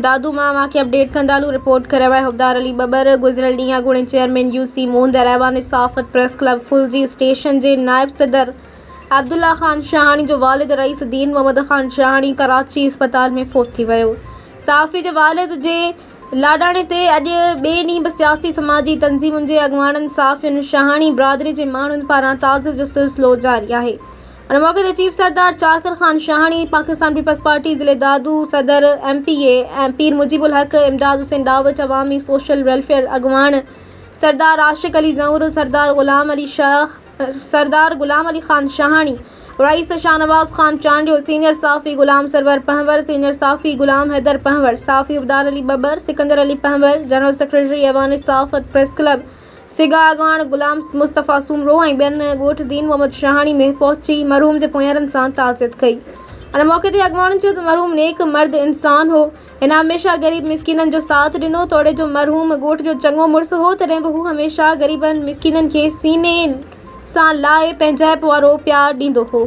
دادو مان اوهان کي اپڊيٽ ڪندا هلون رپورٽ ڪري رهيو آهي حبدار علي ٻٻر گذريل ڏينهن اڳوڻي چيئرمين يو سي موندر ايوان صحافت پريس ڪلب ڦلجي اسٽيشن جي نائب صدر عبدالله خان شاهاڻي جو والد رئيس دين محمد خان شاهاڻي ڪراچي اسپتال ۾ فوت ٿي ويو صحافي جي والد جي لاڏاڻي تي اڄ ٻئي ڏينهن به سياسي سماجي تنظيمن جي اڳواڻن صحافين شاهاڻي برادري جي ماڻهن پاران تعزيت جو سلسلو جاري آهي ان موقعي تي chief Sardar Chakar Khan Shahani, Pakistan Peoples Party ضلعي دادو صدر M P A Pir Mujeeb ul Haq, Imdad Hussain Dawach, Awami social welfare اڳواڻ سردار عاشق علي زئور، سردار غلام علي شاهه، سردار غلام علي خان شاهاڻي، رئيس شاهنواز خان چانڊيو، سينيئر صحافي غلام سرور پنهور، سينيئر صحافي غلام حيدر پنهور، صحافي عبدال علي ٻٻر، سڪندر علي پنهور، جنرل سيڪريٽري ايوان صحافت پريس ڪلب، سگا اڳواڻ غلام مصطفيٰ سومرو ۽ ٻين ڳوٺ دين محمد شاهاڻي ۾ پهچي مرحوم جي پوئينرن سان تعزيت ڪئي. ان موقعي تي اڳواڻن چيو ته مرحوم نيڪ مرد انسان هو، هن هميشه غريب مسڪينن جو ساٿ ڏنو، توڙي جو مرحوم ڳوٺ جو چڱو مڙس هو، تڏهن به هو هميشه غريبن مسڪينن کي سيني سان لائي پنهنجائپ وارو پيار ڏيندو هو.